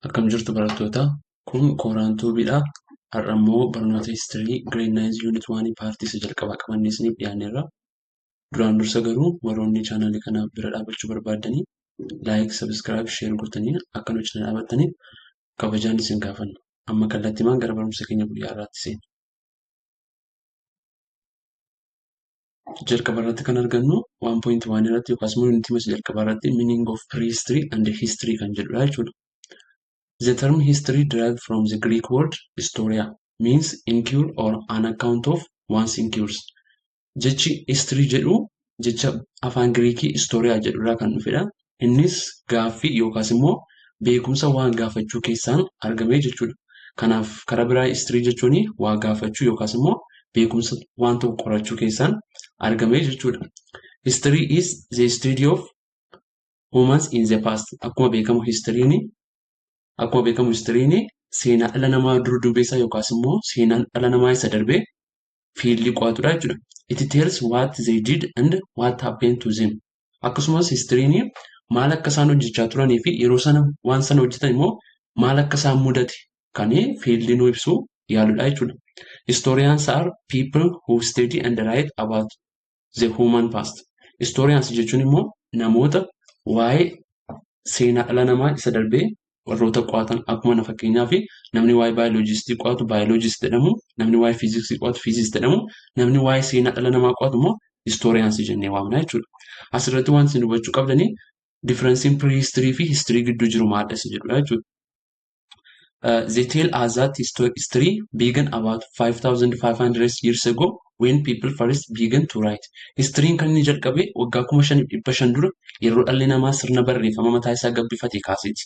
Akkam jirtu barattoota? Kun Kooraan Tuubiidha. Har'a immoo barnoota History Grade 9 Unit 1 part isa jalqabaa qabannee isiniif dhiyaanneerra. Duraan dursa garuu warroonni chaanaalii kana bira dhaabbachuu barbaaddanii like, subscribe, share gootanii akka nu cina dhaabattaniif kabajaan isin gaafanna. Amma kallattiimaan gara barumsa keenya guyyaa har'aatti seenna. Jalqaba irratti kan argannu 1.1 irratti yookaas immoo unitii isa jalqabaa irratti meaning of prehistory and history kan jedhudha jechuudha. The term history derived from the Greek word historia means inquire or an account of one's inquires. Jechi history jedhu jecha afaan Giriikii historia jedhu irraa kan dhufedha. Innis gaaffii yookaas immoo beekumsa waan gaafachuu keessaan argame jechuudha. Kanaaf karaa biraa history jechuun waa gaafachuu yookaas immoo beekumsa waan tokko qorachuu keessaan argame jechuudha. History is the study of humans in the past. Akkuma beekamu historyn seenaa dhala namaa dur duubeessaa yookaas immoo seenaan dhala namaa isa darbee field qo'atudha jechuudha. It tells what they did and what happened to them. Akkasumas historyn maal akka isaan hojjechaa turanii fi yeroo sana waan sana hojjetan immoo maal akka isaan mudate kan field nu ibsu yaaludha jechuudha. Historians are people who study and write about the human past. Historians jechuun immoo namoota waa'ee seenaa dhala namaa isa darbee warroota qo'atan, akkuma na fakkeenyaaf namni waa'ee baayoloojistii qo'atu biologist jedhamu, namni waa'ee fiiziksii qo'atu physicist jedhamu, namni waa'ee seenaa dhala namaa qo'atu immoo historians jennee waamna jechuudha. Asirratti wanti isin hubachuu qabdanii differenceiin prehistory fi history gidduu jiru maal isa jedhudha jechuudha. They tell us that history began about 5,500 years ago when people first began to write. Historyn kan inni jalqabe waggaa 5,500 dura yeroo dhalli namaa sirna barreeffama mataa isaa gabbifate kaaseeti.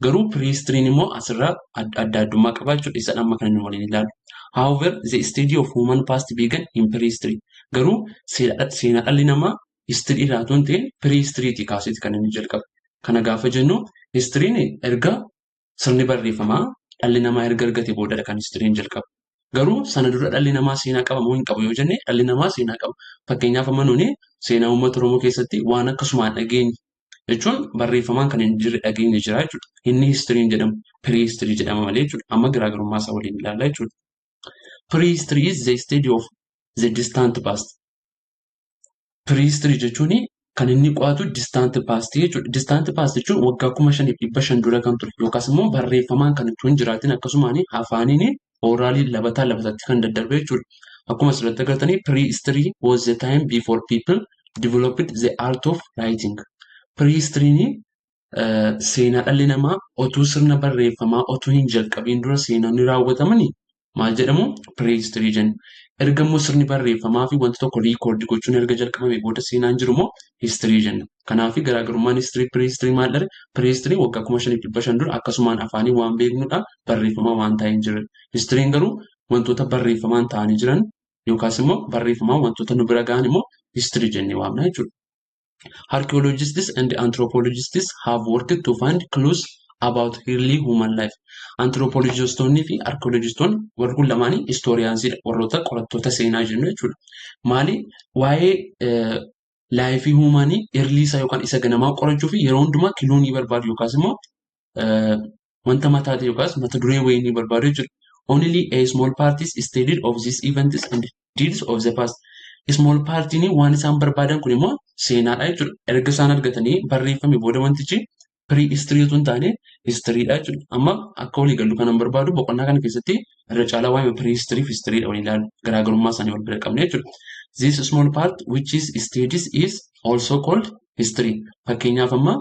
Garuu prehistoryn immoo asirraa adda addummaa qaba jechuudha. Isa amma kan inni waliin ilaalu. However, the study of human past began in prehistory. Garuu seenaa dhalli namaa history irraa otoo hin ta'in prehistoryitii kaaseeti kan inni jalqabe. Kana gaafa jennu, historyn erga sirni barreeffamaa dhalli namaa erga argate boodadha kan historyn jalqabu. Garuu sana dura dhalli namaa seenaa qaba moo hin qabu yoo jenne, dhalli namaa seenaa qaba. Fakkeenyaaf, amma nuni seenaa uummata Oromoo keessatti waan akkasumaan dhageenye jechuun barreeffamaan kan hin jirre dhageenye jira jechuudha. Inni historyn jedhamu prehistory jedhama malee jechuudha. Amma garaagarummaa isaa waliin ilaalla jechuudha. Prehistory is the study of the distant past. Prehistory jechuun kan inni qo'atu distant past jechuudha. Distant past jechuun waggaa 5,500 dura kan ture yookaas immoo barreeffamaan kan ittiin jiraatin, akkasumaan afaaniin orally labataa labatatti kan daddarbe jechuudha. Akkuma asirratti agartanii, prehistory was the time before people developed the art of writing. Prehistoryn seenaa dhalli namaa otuu sirna barreeffamaa otuu hin jalqabiin dura seenaan raawwatamanii maal jedhamu? Prehistory jenna. Erga immoo sirni barreeffamaa fi wanti tokko record gochuun erga jalqabame booda seenaan jiru immoo history jenna. Kanaaf garaagarummaan history prehistory maal dha? Prehistory waggaa 5,500 dura akkasumaan afaanii waan beeknudha, barreeffamaa waan taa'ee hin jirre. Historyn garuu wantoota barreeffamaan ta'anii jiran yookaas immoo barreeffamaan wantoota nu bira gahan immoo history jennee waamna jechuudha. Archaeologists and anthropologists have worked to find clues about early human life. Anthropologistoonni fi archaeologistoonni warri kun lamaanii historiansiidha. Warroota qorattoota seenaa jennu jechuudha. Maali, waa'ee life humanii early isaa yookaan isa ganamaa qorachuu fi yeroo hundumaa clue ni barbaadu yookaas immoo wanta mataa ta'e yookaas mata duree wayii ni barbaadu jechuudha. Only a small part is studied of these events and deeds of the past. Small partiin waan isaan barbaadan kun immoo seenaadha jechuudha. Erga isaan argatanii barreeffame booda wantichi pre-history otoo hin taane historydha jechuudha. Amma akka walii gallu kanan barbaadu, boqonnaa kana keessatti irra caalaa waa'ee prehistory fi historydha waliin ilaalu, garaagarummaa isaanii wal bira qabne jechuudha. This small part which is studies is also called history. Fakkeenyaaf, amma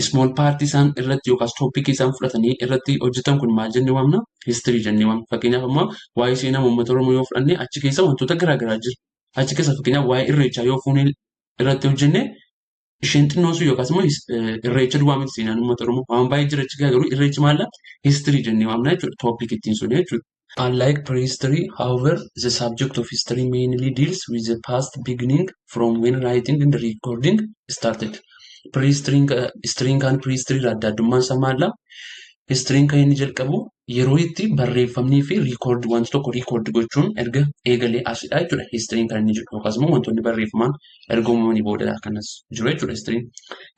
small part isaan irratti yookaas topic isaan fudhatanii irratti hojjetan kun maal jennee waamna? History jennee waamna. Fakkeenyaaf, amma waa'ee seenaa uummata Oromoo yoo fudhanne, achi keessa wantoota garaagaraa jira. Achi keessa fakkeenyaaf waa'ee irreechaa yoo fuunee irratti hojjenne, isheen xinnoon sun yookaas immoo irreecha duwwaa miti, seenaan uummata Oromoo waan baay'ee jira achi keessa, garuu irreechi maalla? History jennee waamna jechuudha. Topic ittiin sun jechuudha. Unlike prehistory, however, the subject of history mainly deals with the past, beginning from when writing and recording started. Prehistoryn kan prehistory irraa adda addummaan isaa maalla? Historyn kan inni jalqabu Yeroo itti barreeffamnii fi record, wanti tokko record gochuun erga eegalee asidha jechuudha. Historyn kan inni jedhu yookaas immoo wantoonni barreeffamaan erga uumamanii booda kanas jiru jechuudha historyn.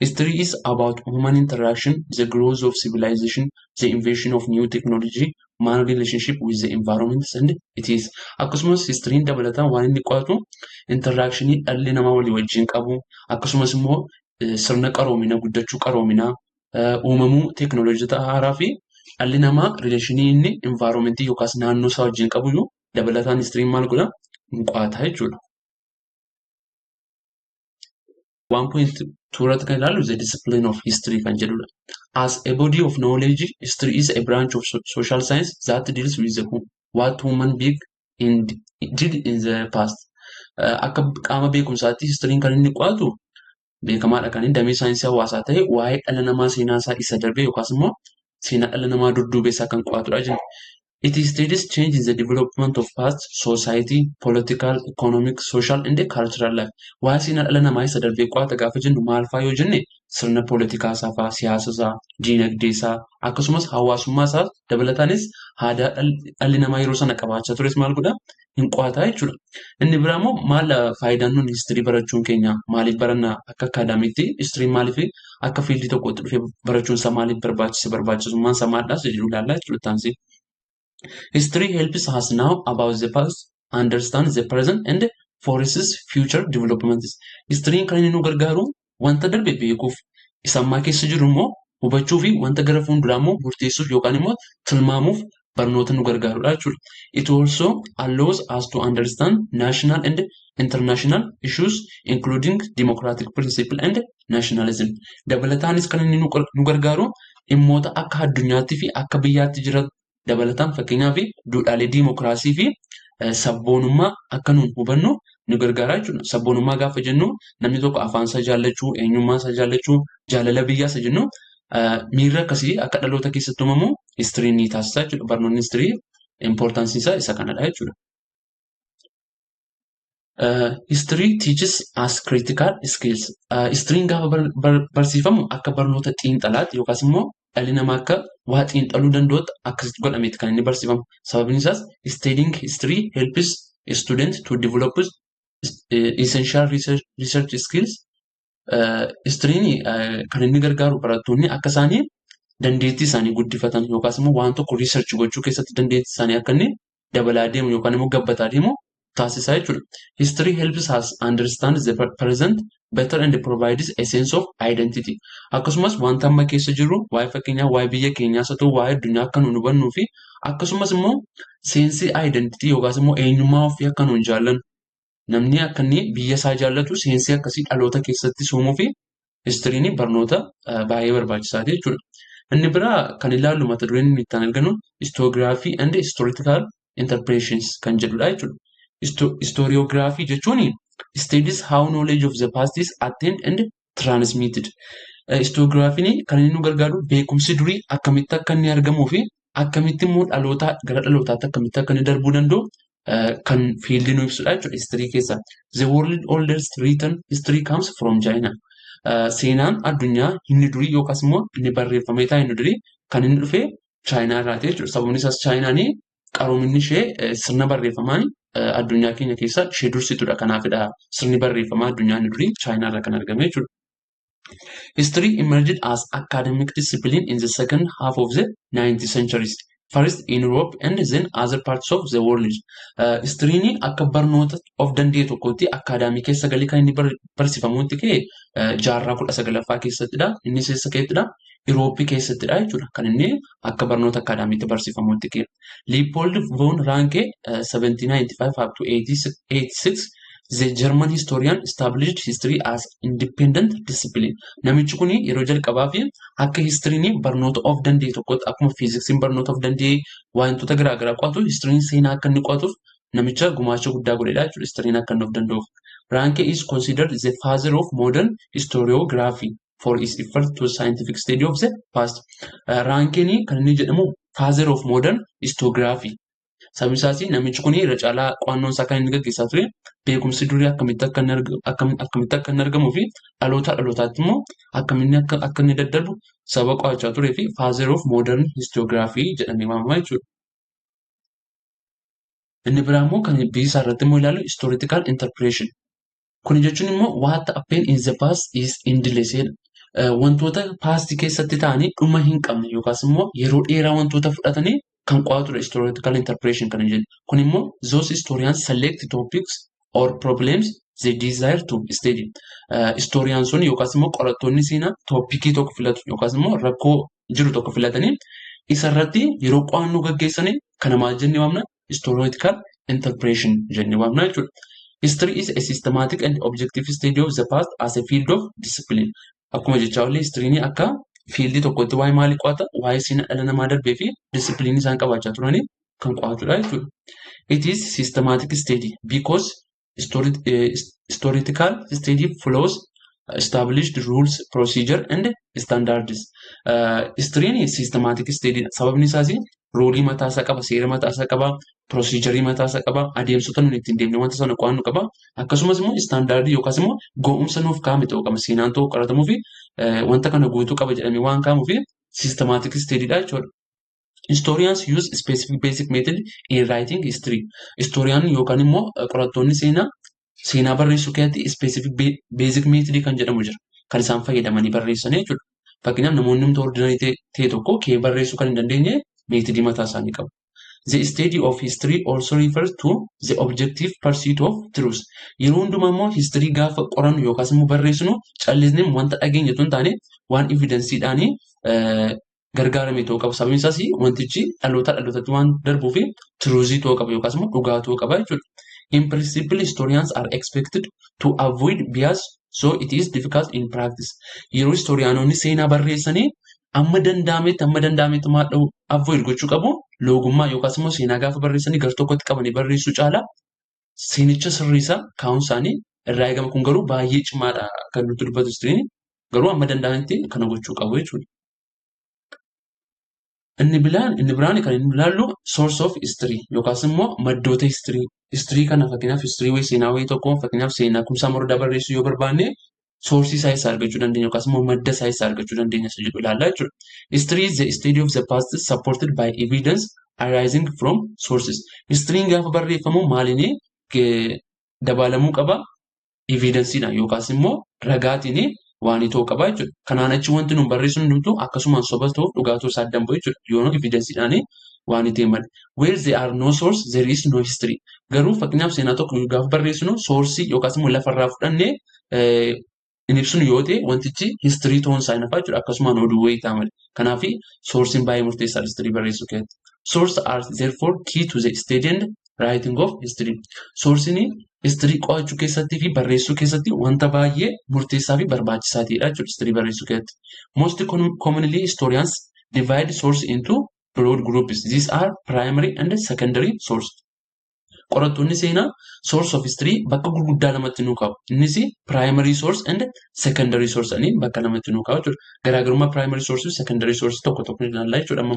History is about human interaction, the growth of civilization, the invention of new technology, man relationship with the environment and it is. Akkasumas historyn dabalataan waan inni qo'atu interactionii dhalli namaa walii wajjin qabu, akkasumas immoo sirna qaroomina, guddachuu qaroominaa, uumamuu teekinooloojii haaraa fi dhalli namaa relationii inni environmentii yookaas naannoo isaa wajjin qabu dabalataan historyn maal godha? Hin qo'ata jechuudha. 1.2 irratti kan ilaallu the discipline of history kan jedhudha. As a body of knowledge, history is a branch of social science that deals with what human being did in the past. Akka qaama beekumsaatti historyn kan inni qo'atu beekamaadha, kan inni damee saayinsii hawaasaa ta'e waa'ee dhala namaa, seenaa isaa isa darbe yookaas immoo seenaa dhala namaa dudduubee isaa kan qo'atudha jenna. It studies change in the development of past society, political, economic, social and cultural life. Waa'ee seenaa dhala namaa isa darbee qo'ata gaafa jennu maal fa'aa yoo jenne, sirna poolitikaa isaa fa'aa, siyaasa isaa, diinagdee isaa, akkasumas hawaasummaa isaa, dabalataanis aadaa dhalli namaa yeroo sana qabaachaa tures maal godhaa? Hin qo'ataa jechuudha. Inni biraa immoo maal faayidaan nuti history barachuun keenya, maaliif baranna akka academytti? Historyn maaliif akka fieldii tokkotti dhufee barachuun isaa maaliif barbaachise, barbaachisummaan isaa maalidha jedhu ilaallaa jechuudha taansii. History helps us know about the past, understand the present and foresees future developments. Historyn kan inni nu gargaaru wanta darbe beekuuf, isa ammaa keessa jiru immoo hubachuu fi wanta gara fuulduraa immoo murteessuuf yookaan immoo tilmaamuuf barnoota nu gargaarudha jechuudha. It also allows us to understand national and international issues, including democratic principle and nationalism. Dabalataanis kan inni nu gargaaru dhimmoota akka addunyaatti fi akka biyyaatti jiran, dabalataan fakkeenyaaf duudhaalee diimokiraasii fi sabboonummaa akka nuun hubannu nu gargaara jechuudha. Sabboonummaa gaafa jennu namni tokko afaan isaa jaallachuu, eenyummaa isaa jaallachuu, jaalala biyyaa isa jennu, miirri akkasii akka dhaloota keessatti uumamu historyn ni taasisa jechuudha. Barnoonni history importanceiin isaa isa kanadha jechuudha. History teaches us critical skills. Historyn gaafa barsiifamu akka barnoota xiinxalaatti yookaas immoo dhalli namaa akka waa xiinxaluu danda'utti akkasitti godhameeti kan inni barsiifamu. Sababni isaas studying history helps student to develop essential research skills. Historyn kan inni gargaaru barattoonni akka isaanii dandeettii isaanii guddifatan yookaas immoo waan tokko research gochuu keessatti dandeettii isaanii akka inni dabalaa deemu yookaan immoo gabbataa deemu taasisaa jechuudha. History helps us understand the present better and provides a sense of identity. Akkasumas wanta amma keessa jirru, waa'ee fakkeenyaa waa'ee biyya keenyaas haa ta'u waa'ee addunyaa, akka nuun hubannuu fi akkasumas immoo sense identity yookaas immoo eenyummaa ofii akka nuun jaallannu, namni akka inni biyya isaa jaallatu sense akkasii dhaloota keessatti uumuu fi historyn barnoota baay'ee barbaachisaati jechuudha. Inni biraa kan ilaallu, mata dureen inni ittiin argannu, historiography and historical interpretations kan jedhudha jechuudha. Historiography jechuun studies how knowledge of the past is attained and transmitted. Historiographyn kan inni nu gargaaru beekumsi durii akkamitti akka inni argamuu fi akkamitti immoo dhalootaa gara dhalootaatti akkamitti akka inni darbuu danda'u kan fieldii nu ibsudha jechuudha history keessa. The world oldest written history comes from China. Seenaan addunyaa inni durii yookaas immoo inni barreeffamee taa'e inni durii kan inni dhufe Chaayinaa irraati jechuudha. Sababni isaas Chaayinaan qaroominni ishee sirna barreeffamaan addunyaa keenya keessa ishee dursitudha. Kanaafidha sirni barreeffamaa addunyaa inni durii Chaayinaa irraa kan argame jechuudha. History emerged as academic discipline in the second half of the 19th centuries. First in Europe and then other parts of the world. Historyn akka barnoota of danda'e tokkotti academy keessa galii kan inni barsiifamutti ka'e jaarraa 19ffaa keessattidha. Innis eessa keessattidha? Irooppii keessattidha jechuudha. Kan inni akka barnoota academytti barsiifamutti ka'e. Leopold von Ranke, 1795 up to 1886, the German historian, established history as independent discipline. Namichi kun yeroo jalqabaa fi akka historyn barnoota of danda'e tokkotti, akkuma fiiziksiin barnoota of danda'e wantoota garaagaraa qo'atu, historyn seenaa akka inni qo'atuuf namicha gumaacha guddaa godhedha jechuudha historyn akka inni of danda'uuf. Ranke is considered the father of modern historiography for his effort to scientific study of the past. Rankeen kan inni jedhamu father of modern historiography. Sababni isaas namichi kun irra caalaa qo'annoon isaa kan inni gaggeessaa ture beekumsi durii akkamitti akka inni argamuu fi dhalootaa dhalootaatti immoo akkamitti akka inni daddarbu sababa qo'achaa turee fi father of modern historiography jedhamee waamama jechuudha. Inni biraa immoo kan B isaa irratti immoo ilaallu historical interpretation. Kun jechuun immoo what happened in the past is endless jedha. Wantoota past keessatti ta'anii dhuma hin qabne yookaas immoo yeroo dheeraa wantoota fudhatanii kan qo'atudha historical interpretation kan jennu. Kun immoo those historians select topics or problems they desire to study. Historian sun yookaas immoo qorattoonni seenaa topicii tokko filatu yookaas immoo rakkoo jiru tokko filatanii isarratti yeroo qo'annoo gaggeessanii kana maal jennee waamna? Historical interpretation jennee waamna jechuudha. History is a systematic and objective study of the past as a field of discipline. Akkuma jechaa oollee historyn akka fieldii tokkotti waa'ee maalii qo'ata? Waa'ee seenaa dhala namaa darbee fi disciplinii isaan qabaachaa turanii kan qo'atudha jechuudha. It is systematic study because historical study follows established rules, procedure and standards. Historyn systematic study sababni isaas ruleii mataasaa qaba, seera mataasaa qaba, procedureii mataasaa qaba, adeemsota nuti ittiin deemnee wanta sana qo'annu qaba. Akkasumas immoo standardii yookaas immoo ga'umsa nuuf kaa'ame ta'uu qaba. Seenaan tokko qoratamuu fi wanta kana guutuu qaba jedhamee waan kaa'amuu fi systematic study dha jechuudha. Historians use specific basic method in writing history. Historian yookaan immoo qorattoonni seenaa seenaa barreessuu keessatti specific basic method kan jedhamu jira. Kan isaan fayyadamanii barreessan jechuudha. Fakkeenyaaf namoonni humna ordinary ta'e tokko kee barreessuu kan hin dandeenye methodii mataa isaanii qabu. The study of history also refers to the objective pursuit of truth. Yeroo hundumaa immoo history gaafa qorannu yookaas immoo barreessinu callisnee wanta dhageenye otoo hin taane waan evidenceiidhaan gargaarame ta'uu qaba. Sababni isaas wantichi dhalootaa dhalootatti waan darbuu fi truthii ta'uu qaba yookaas immoo dhugaa ta'uu qaba jechuudha. In principle, historians are expected to avoid bias, so it is difficult in practice. Yeroo historianonni seenaa barreessanii amma danda'ametti maal avoid gochuu qabu? Loogummaa yookaas immoo seenaa gaafa barreessanii gar tokkotti qabanii barreessuu caala seenicha sirriisaa kaa'uun isaanii irraa eegama. Kun garuu baay'ee cimaadha kan nutti dubbatu historyn, garuu amma danda'ametti kana gochuu qabu jechuudha. Inni biraan kan inni ilaallu source of history yookaas immoo maddoota history. History kana fakkeenyaaf history wayii, seenaa wayii tokko, fakkeenyaaf seenaa Kumsaa Morodaa barreessuu yoo barbaanne, sourceii isaa eessaa argachuu dandeenya yookaas immoo madda isaa eessaa argachuu dandeenya isa jedhu ilaallaa jechuudha. History is the study of the past supported by evidence arising from sources. Historyn gaafa barreeffamu maaliin dabaalamuu qaba? Evidenceiidhaan yookaas immoo ragaatiin waan ta'uu qaba jechuudha. Kanaan achi wanti nuun barreessinu hundumtuu akkasumaan soba ta'uuf dhugaa ta'uu isaa addaan bahu jechuudha. Yoo evidenceiidhaan waan ta'e malee. Where there are no source, there is no history. Garuu fakkeenyaaf seenaa tokko gaafa barreessinu sourceii yookaas immoo lafarraa fudhannee hin ibsinu yoo ta'e, wantichi history ta'uun isaa hin hafa jechuudha. Akkasumaan oduu wayii ta'a malee. Kanaaf sourceiin baay'ee murteessaadha history barreessuu keessatti. Source are therefore key to the study and writing of history. Sourceiin history qo'achuu keessattii fi barreessuu keessatti wanta baay'ee murteessaa fi barbaachisaa ta'edha jechuudha history barreessuu keessatti. Most commonly, historians divide source into broad groups. These are primary and secondary source. Qorattoonni seenaa source of history bakka gurguddaa lamatti nuu kaa'u. Innis primary source and secondary source jedhanii bakka lamatti nuu kaa'u jechuudha. Garaagarummaa primary source fi secondary source tokko tokko ni ilaalla jechuudha amma.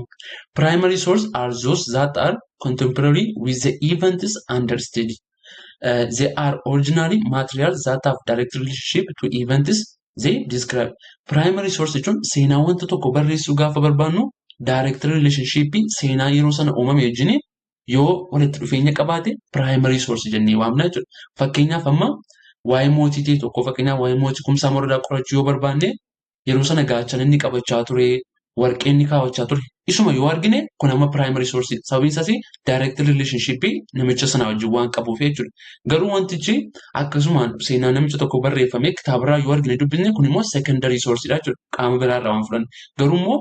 Primary source are those that are contemporary with the events under study. They are originally materials that have direct relationship to events they describe. Primary source jechuun seenaa wanta tokko barreessuu gaafa barbaannu direct relationship seenaa yeroo sana uumame wajjin yoo walitti dhufeenya qabaate primary source jennee waamna jechuudha. Fakkeenyaaf amma waa'ee mootii ta'e tokko, fakkeenyaaf waa'ee mootii Kumsaa Morodaa qorachuu yoo barbaanne, yeroo sana gaachana inni qabachaa ture, warqee inni kaawwachaa ture, isuma yoo argine kun amma primary source, sababiin isaas direct relationship namicha sana wajjin waan qabuuf jechuudha. Garuu wantichi akkasumaan seenaa namicha tokko barreeffame kitaabarraa yoo argine dubbisne, kun immoo secondary source dha jechuudha. Qaama biraarraa waan fudhanne. Garuu immoo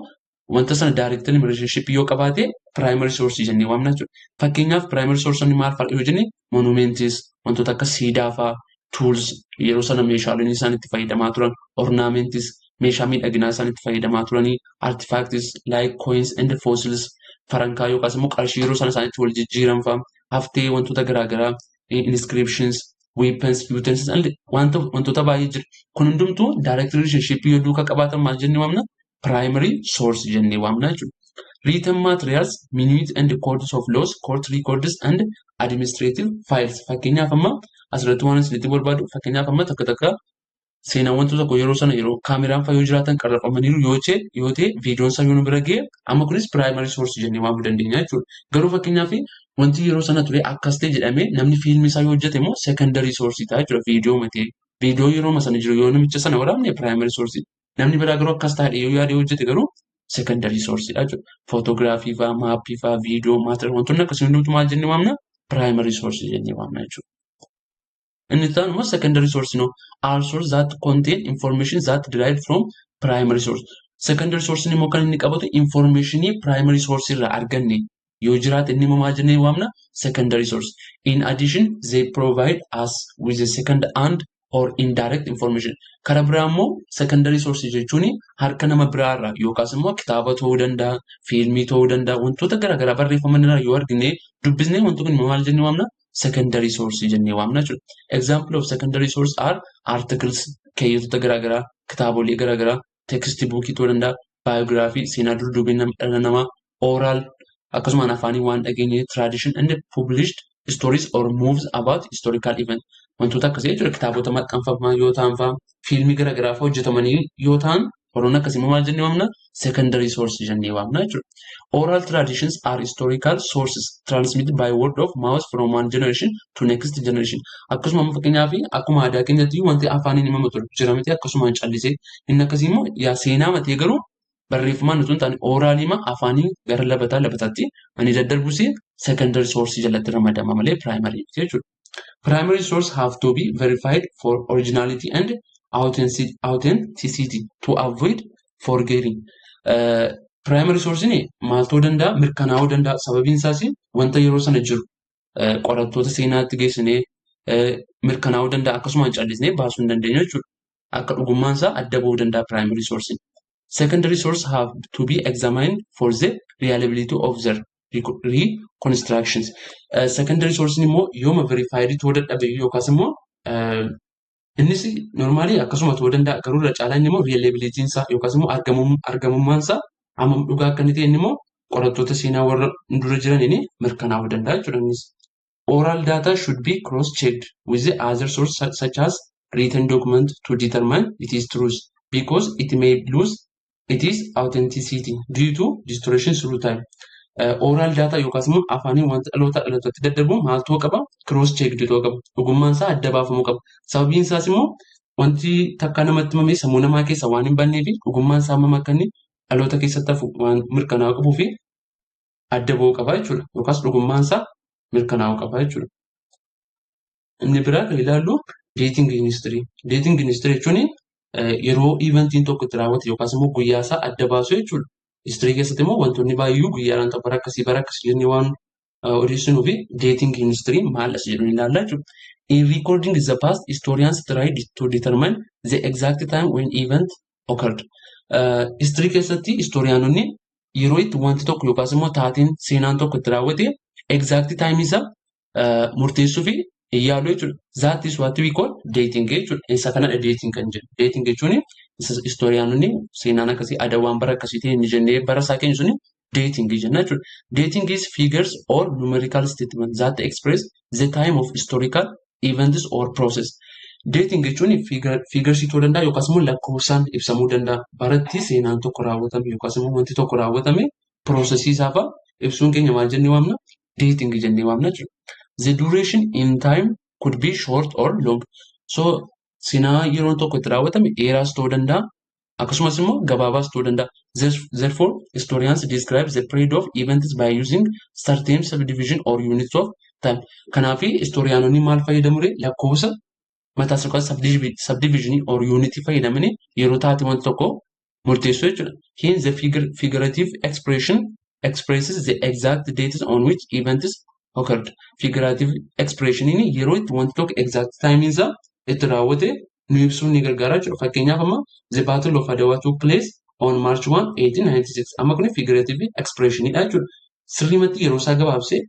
wanta sana direct relationship yoo qabaate primary source jennee waamna jechuudha. Fakkeenyaaf primary source maal fa'a yoo jenne, monuments, wantoota akka siidaa fa'a, tools, yeroo sana meeshaaleen isaan itti fayyadamaa turan, ornaments, meeshaa miidhaginaa isaan itti fayyadamaa turanii, artifacts like coins and fossils, farankaa yookaas immoo qarshii yeroo sana isaan itti wal jijjiiran fa'a, haftee wantoota garaagaraa, inscriptions, weapons, utensils, wantoota baay'ee jira. Kun hundumtuu direct relationship yoo duukaa qabaatan maal jennee waamna? Primary source jennee waamna jechuudha. Written materials, minutes and codes of laws, court records and administrative files. Fakkeenyaaf amma asirratti waan isinitti barbaadu, fakkeenyaaf amma takka takka seenaan wanta tokko yeroo sana yeroo kaameraan fayyoo jiraatan qarrafamaniiru yoo ta'e, viidiyoon isaa yoo nu bira ga'e, amma kunis primary source jennee waamuu dandeenya jechuudha. Garuu fakkeenyaaf wanti yeroo sana ture akkas ta'e jedhamee namni fiilmii isaa yoo hojjete immoo secondary source ta'a jechuudha, viidiyoo matee. Viidiyoo yeroo sana jiru yoo namicha sana waraabne primary source. Namni biraa garuu akkas taa'e yoo yaade hojjete garuu secondary source dha jechuudha. Footogiraafii fa'aa, maappii fa'aa, viidiyoo, maatira wantoonni akkasii hundumtu maal jennee waamna? Primary source jennee waamna jechuudha. Inni itti aanu immoo secondary source no are source that contain information that derived from primary source. Secondary source immoo kan inni qabatu informationii primary source irraa arganne yoo jiraate inni immoo maal jennee waamna? Secondary source. In addition, they provide us with a second hand or indirect information. Karaa biraa immoo secondary source jechuun harka nama biraa irraa yookaas immoo kitaaba ta'uu danda'a, fiilmii ta'uu danda'a, wantoota garaagaraa barreeffaman irraa yoo argine dubbisnee wanti kun maal jennee waamna? Secondary source jennee waamna jechuudha. Example of secondary source are articles, keeyyattoota garaagaraa, kitaabolee garaagaraa, text bookii ta'uu danda'a, biography, seenaa durduubee dhala namaa, oral akkasumaan afaanii waan dhageenye, tradition and published stories or movies about historical event. Wantoota akkasii jechuudha. Kitaabota maxxanfaman yoo ta'an fa'aa, fiilmii garaagaraa fa'aa hojjetamanii yoo ta'an, warroonni akkasii immoo maal jennee waamna? Secondary source jennee waamna jechuudha. Oral traditions are historical sources transmitted by word of mouth from one generation to next generation. Akkasuma amma fakkeenyaaf akkuma aadaa keenyatti wanti afaaniin himamu ture jira miti, akkasumaan callisee inni akkasii immoo yaa seenaa matee garuu barreeffamaan utuu hin taane oralii afaanii gara labataa labataatti inni daddarbus secondary source jalatti ramadama malee primary miti jechuudha. Primary source have to be verified for originality and authenticity to avoid forgery. Primary source maal ta'uu danda'a? Mirkanaa'uu danda'a. Sababiin isaas wanta yeroo sana jiru qorattoota seenaatti geessinee mirkanaa'uu danda'a. Akkasumaan callisnee baasuu hin dandeenyu jechuudha. Akka dhugummaan isaa adda bahuu danda'a primary source. Secondary source have to be examined for the reliability of their reconstructions. Secondary source immoo yooma verified ta'uu dadhabe yookaas immoo innis normally akkasuma ta'uu danda'a, garuu irra caalaa inni immoo reliability isaa yookaas immoo argamummaan isaa hammam dhugaa akka inni ta'e inni immoo qorattoota seenaa warra dura jiraniin mirkanaa'uu danda'a jechuudha innis. Oral data should be cross-checked with the other source such as written document to determine its truth, because it may lose its authenticity due to distortion through time. Oral data yookaas immoo afaaniin wanta dhaloota dhalootatti daddarbu maal ta'uu qaba? Cross checked ta'uu qaba. Dhugummaan isaa adda baafamuu qaba. Sababiin isaas immoo wanti takka namatti himame sammuu namaa keessa waan hin bannee fi dhugummaan isaa hammam akka inni dhaloota keessatti hafu waan mirkanaa'uu qabuu fi adda bahuu qaba jechuudha. Yookaas dhugummaan isaa mirkanaa'uu qaba jechuudha. Inni biraa kan ilaallu dating history. Dating history jechuun yeroo eventiin tokko itti raawwate yookaas immoo guyyaa isaa adda baasu jechuudha. History keessatti immoo wantoonni baay'ee guyyaadhaan ta'u, bara akkasii bara akkasii jennee waan odeessinuu fi dating history maal as jedhu ilaalla jechuudha. In recording the past, historians try to determine the exact time when event occurred. History keessatti historiyaanonni yeroo itti wanti tokko yookaas immoo taateen seenaan tokko itti raawwate exact time isaa murteessuu fi yaalu jechuudha. That is what we call dating jechuudha. Isa kanadha dating kan jedhu. Dating jechuun historiyaanonni seenaan akkasii adawaan bara akkasii ta'e inni jennee bara isaa keenya suni dating jenna jechuudha. Dating is figures or numerical statement that express the time of historical events or process. Dating jechuun figuresii ta'uu danda'a yookaas immoo lakkoofsaan ibsamuu danda'a. Baratti seenaan tokko raawwatame yookaas immoo wanti tokko raawwatame processii isaa fa'a ibsuun keenya maal jennee waamna? Dating jennee waamna jechuudha. The duration in time could be short or long. So seenaa yeroon tokko itti raawwatame dheeraas ta'uu danda'a, akkasumas immoo gabaabaas ta'uu danda'a. Therefore, historians describe the period of events by using certain subdivision or units of time. Kanaaf historiyaanonni maal fayyadamu ree? Lakkoofsa mataa isaa subdivision or unit fayyadamanii yeroo taate wanti tokko murteessu jechuudha. Hence, the figurative expression expresses the exact dates on which events occurred. Figurative expressioniin yeroo itti wanti tokko exact time isaa itti raawwate nu ibsuun ni gargaara jechuudha. Fakkeenyaaf amma the Battle of Adwa took place on March 1, 1896. Amma kun figurative expressionidha jechuudha. Sirriimatti yeroo isaa gabaabsee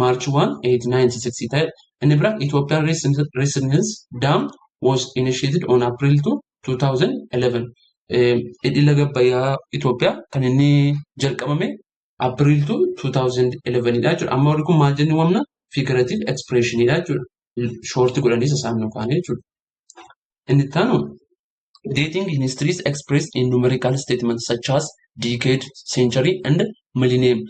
March 1, 1896 ta'e. Inni biraa Ethiopian Renaissance Dam was initiated on April 2, 2011. Hidhi laga Abbayyaa Itoophiyaa kan inni jalqabame April to 2011 dha jechuudha. Amma warri kun maal jennee waamna? Figurative expression dha jechuudha. Short godhanii isaan nu kaa'an jechuudha. Inni itti aanu, dating in history is expressed in numerical statements such as decade, century and millennium.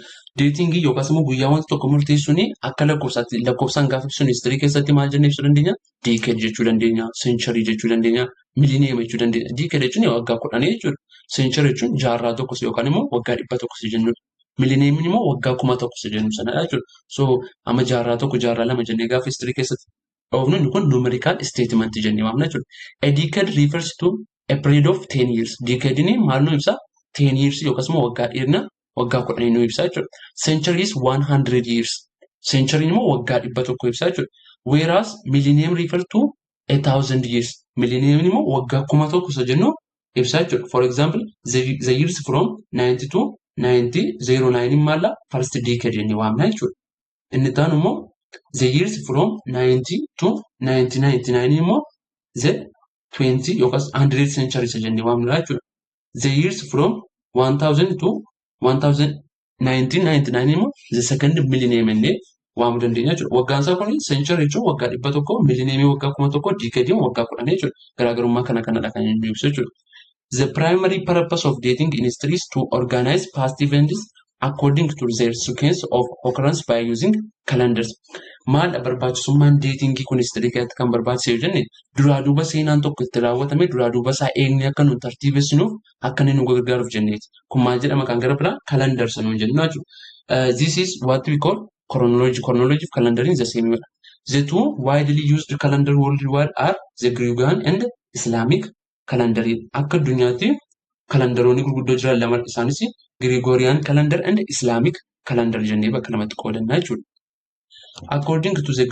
Dating yookaas immoo guyyaa wanta tokko murteessuun akka lakkoofsaatti lakkoofsaan gaafa ibsinu history keessatti maal jennee ibsuu dandeenya? Decade jechuu dandeenya, century jechuu dandeenya, millennium jechuu dandeenya. Decade jechuun waggaa 10 jechuudha. Century jechuun jaarraa tokkos yookaan immoo waggaa 100 jennudha. Millennium immoo waggaa 1000 jennu sanadha jechuudha. So amma jaarraa tokko, jaarraa lama jennee gaafa history keessatti dhoofnu, inni kun numerical statement jennee waamna jechuudha. A decade refers to a period of 10 years. Decade maal nu ibsa? 10 years yookaas immoo waggaa dheerina waggaa 10 nu ibsa jechuudha. Century is 100 years. Century immoo waggaa 100 ibsa jechuudha. Whereas millennium refer to 1,000 years. Millennium immoo waggaa 1000 isa jennu ibsa jechuudha. For example, the years from 90 to 1909 maalla first decade jennee waamna jechuudha. Inni itti aanu immoo the years from 90 to 1999 immoo the 20 yookaas 100 century isa jennee waamnudha jechuudha. The years from 1000 to 1999 immoo the second millennium jennee waamuu dandeenya jechuudha. Waggaan isaa kun century jechuun waggaa 100, millennium waggaa 1000, decade waggaa 10 jechuudha. Garaagarummaa kana kanadha kan inni ibsu jechuudha. The primary purpose of dating in history is to organize past events according to their sequence of occurrence by using calendars. Maal barbaachisummaan datingii kun history keessatti kan barbaachise yoo jenne, duraa duuba seenaan tokko itti raawwatame duraa duuba isaa eegnee akka nu tartiibessinuuf, akka inni nu gargaaruuf jenneeti. Kun maal jedhama kan gara biraa? Calendars nuun jennu jechuudha. This is what we call chronology. Chronology fi calendariin the same dha. The two widely used calendar worldwide are the Gregorian and Islamic calendar. Akka addunyaatti kalandaroonni gurguddoo jiran lama, isaanis Gregorian calendar and Islamic calendar jennee bakka lamatti qoodanna jechuudha. According to the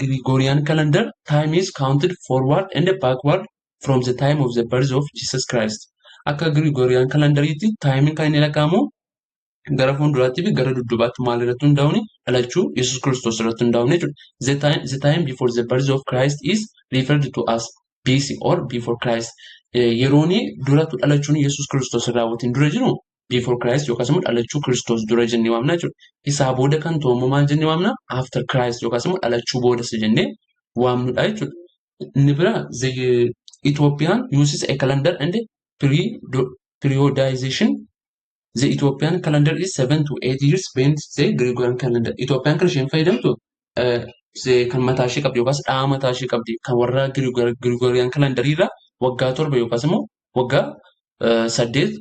Gregorian calendar, time is counted forward and backward from the time of the birth of Jesus Christ. Akka Gregorian calendariitti timeiin kan inni lakkaa'amu gara fuulduraatti fi gara dudduubaatti maal irratti hundaa'uun? Dhalachuu Yesuus Kiristoos irratti hundaa'uun jechuudha. The time before the birth of Christ is referred to as BC or before Christ. Yeroon duratu dhalachuun Yesuus Kiristoos raawwatiin dura jiru before Christ yookaas immoo dhalachuu Kiristoos dura jennee waamna jechuudha. Isaa booda kan ta'u immoo maal jennee waamna? After Christ yookaas immoo dhalachuu booda isa jennee waamnudha jechuudha. Inni bira, the Ethiopian uses a calendar and periodization. The Ethiopian calendar is 7 to 8 years behind the Gregorian calendar. Itoophiyaan kan isheen fayyadamtu kan mataa ishee qabdi yookaas dhaha mataa ishee qabdi, kan warra Gregorian calendar irraa waggaa 7 yookaas immoo waggaa 8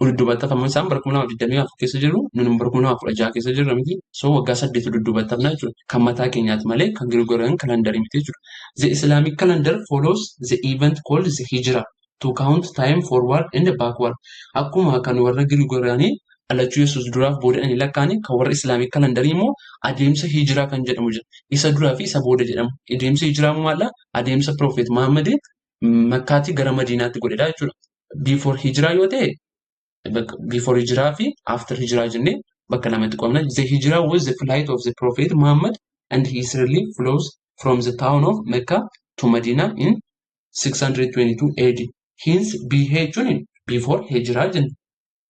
dudduubatti hafamu. Isaan bara 2024 keessa jiru, nuni bara 2016 keessa jirra miti? So waggaa 8 dudduubatti hafna jechuudha. Kan mataa keenyaati malee kan Gregorian calendar miti jechuudha. The Islamic calendar follows the event called the Hijrah to count time forward and backward. Akkuma kan warra Gregorianii dhalachuu Yesuus duraaf booda inni lakkaa'ani, kan warra Islamic calendarii immoo adeemsa Hijiraa kan jedhamu jira. Isa duraa fi isa booda jedhamu. Adeemsa Hijiraa immoo maal? Adeemsa Prophet Muhammad Makkaatii gara Madiinaatti godhedha jechuudha. Before Hijiraa yoo ta'e, before Hijiraa fi after Hijiraa jennee bakka lamatti qoodna. The Hijrah was the flight of the Prophet Muhammad and his relief flows from the town of Mecca to Medina in 622 AD. Hence, BH jechuun before Hijrah jenna.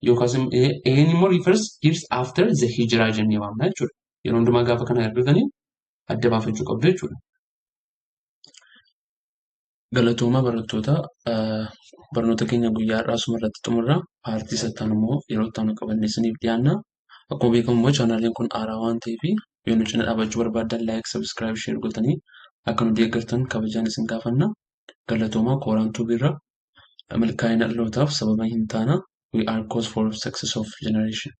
Yookaas AN immoo refers years after the Hijrah jennee waamna jechuudha. Yeroo hundumaa gaafa kana argatanii adda baafachuu qabdu jechuudha. Galatooma barattoota, barnoota keenya guyyaa har'aa asuma irratti xumurra. Partii isa itti aanu immoo yeroo itti aanu qabannee isiniif dhiyaanna. Akkuma beekamu immoo channeliin kun haaraa waan ta'eef, yoo nu cina dhaabachuu barbaaddan like, subscribe, share gootanii akka nu deeggartan kabajaan isin gaafanna. Galatooma. Kooraan Tuubiirra milkaa'ina dhalootaaf sababa hin taana. We are cause for success of generation.